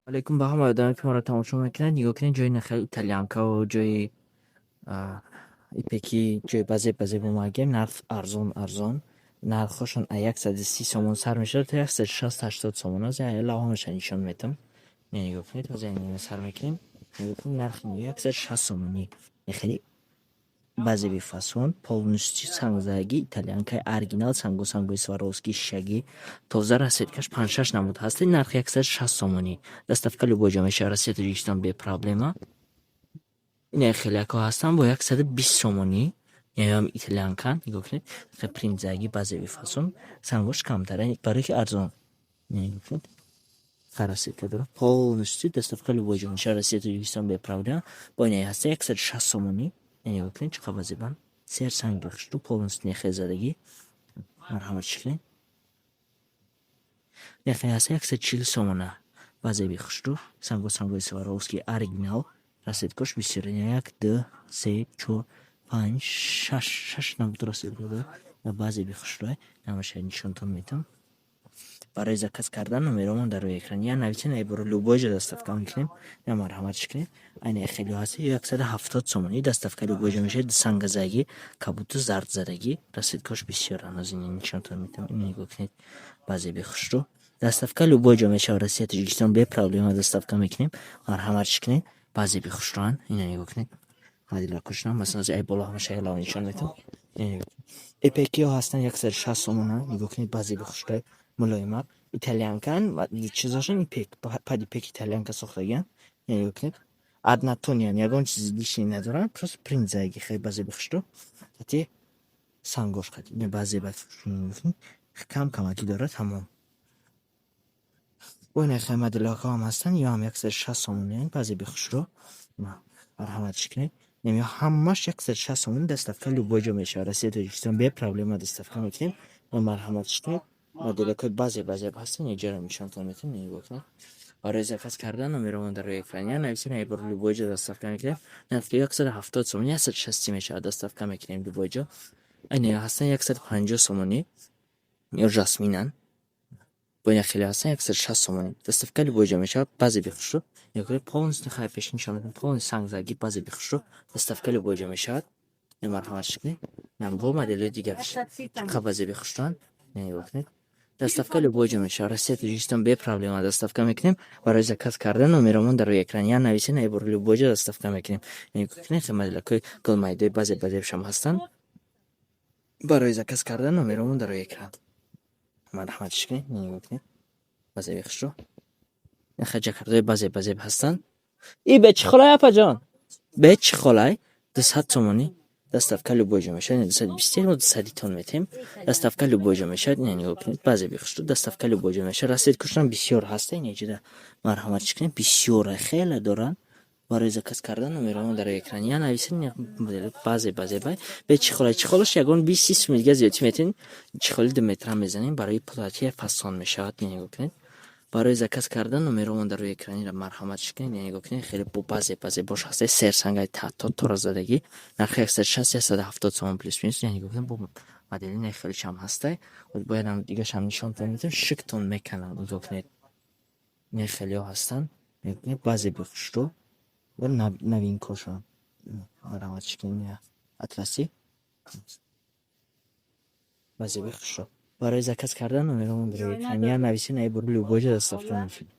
Алейкум ба ҳамаи одаме, ки моро тамошо мекунанд. Нигоҳ кунед, ҷои нахел итальянкаву ҷои ипекӣ, ҷои баъзе баъзе бомагем, нарх арзон арзон. Нархҳошон аз 130 сомон сар мешавад то 160, 80 сомон аст. Лавҳамаша нишон метам. Нигоҳ кунед, ҳозир сар мекунем. Нигоҳ кунед, нархи 160 сомонӣ. Хеле базеби фасон, полностью сангзадагӣ, итальянкаи оригинал, сангу сангои Сваровски, шишагӣ, тоза, расцветкаш панҷ-шаш намуд ҳаст. Нархи 160 сомонӣ. Доставка любой ҷо мешавад, Россия, Тоҷикистон, без проблема. Ина хелякҳо ҳастанд бо 120 сомонӣ. Инам итальянка, нигоҳ кунед, принтзадагӣ, базеби фасон, сангош камтар, барои ки арзон. Нигоҳ кунед, расцветка дорад. Полностью доставка любой ҷо мешавад, Россия, Тоҷикистон, без проблема. Бо инаи ҳаста 160 сомонӣ. Нигоҳ кунед, чӣ қадр базебанд. Сер санги хушрӯ, полностью нехезадагӣ. Марҳамат кунед. Нехе ҳаста 140 сомона. Базеби хушрӯ, сангу сангои Сваровски, оригинал, расцветкош бисёр. Як, ду, се, чор, панҷ, шаш, шаш намуд расцветка дорад. Базеби хушрӯ, намаша нишонтон метам. Барои заказ кардан номеромон дар рӯи экран. Я нависен, ай боро любой ҷо доставка мекунем. Я марҳаматш кунед. Айна хеле ҳаст 170 сомонӣ. Доставка любой ҷо мешавад. Сангазагӣ, кабуту зард задагӣ. Расцветкош бисёр, ҳанӯз ин нишонтон метам. Нигоҳ кунед. Базеби хушрӯ. Доставка любой ҷо мешавад. Россия, Тоҷикистон, без проблема доставка мекунем. Марҳаматш кунед. Базеби хушрӯанд. Ина нигоҳ кунед. Мадилакошонам масалан ай боло ҳамаша ялав нишон метам. Ипекиҳо ҳастанд 160 сомона. Нигоҳ кунед, базеби хушрӯ, мулоимак. Итальянкан, чизошон ипек, под ипек итальянка сохтагиан. Нигоҳ кунед. Однотонныян, ягон чизи лишний надоранд, просто принт задаги, хеле базеби хушрӯ. Қати сангош қати базеба кам камакӣ дорад, тамом. Бо ин хел моделҳо ҳам ҳастанд, ё ҳам 160 сомониянд, баъзе бехушрӯ. Марҳаматш кунед. Ё ҳамаш 160 сомонӣ, доставка любой ҷо мешавад. Россия, Тоҷикистон, без проблема доставка мекунем. Марҳаматш кунед. Моделҳои баъзе баъзе ҳастанд, иҷора нишонтон метавонем, нигоҳ кунед. Барои заказ кардан номеромон дар рӯи экран. Я нависем, бор любой ҷо доставка мекунем. Нархи 170 сомонӣ, 160 мешавад, доставка мекунем любой ҷо. Айна ҳастанд 150 сомонӣ. Ё жасминанд. Бо ина хеле ҳастанд 160 сомонӣ. Доставка любой ҷо мешавад. Баъзе бехушрӯ. Нигоҳ кунед, полностью хай пеш нишон медиҳам. Полностью сангзагӣ, баъзе бехушрӯ. Доставка любой ҷо мешавад. Марҳаматш кунед. Бо моделҳои дигараш. Чӣ баъзе бехушрӯанд. Нигоҳ кунед. Доставка любой ҷо мешавад. Россия, Тоҷикистон, без проблема доставка мекунем. Барои заказ кардан номеромон дар рӯи экран. Я нависем, бор любой ҷо доставка мекунем. Нигоҳ кунед, хел моделҳои гулмайдои баъзе баъзеашам ҳастанд. Барои заказ кардан номеромон дар рӯи экран. Марҳаматш кунед, нигоҳ кунед. Баъзе бехушрӯ. Жакардои баъзе баъзе ҳастанд. И бе чӣ холай, апаҷон? Бе чӣ холай? 200 сомонӣ. Доставка любой ҷо мешавад. 220, мо 200-тон метем. Доставка любой ҷо мешавад. Ина нигоҳ кунед. Баъзе бехушрӯ. Доставка любой ҷо мешавад. Расцветкошон бисёр ҳаста. Ина иҷода марҳаматш кунед. Бисёра, хеле доранд. Барои заказ кардан номеромон дар рӯи экран. Я нависед, баъзе баъзе бай. Бе чӣ холай? Чӣ холаш ягон 20-30 суми дига зиёдтӣ метем. Чӣ холи 2 метра мезанем. Барои платье фасон мешавад. Нигоҳ кунед. Барои заказ кардан номеромон дар рӯи экранира, марҳаматш кунед. Нигоҳ кунед, хеле бо баъзе баъзе бош ҳаста, серсангаи то тора задагӣ. Нархи 160, 170 сомон, плюс минус. Нигоҳ кунед, бо модели не хеле чам ҳастай. Боядам дигашам нишонтон медиҳам, шиктон меканад. Нигоҳ кунед. Не хелеҳо ҳастанд. Нигоҳ кунед, баъзе бехушрӯ ва новинкошон. Марҳаматш кунед. Атласи. Баъзе бехушрӯ. Барои заказ кардан номеромон дар рӯи экран. Я нависед, бор любой ҷо доставка мекунем.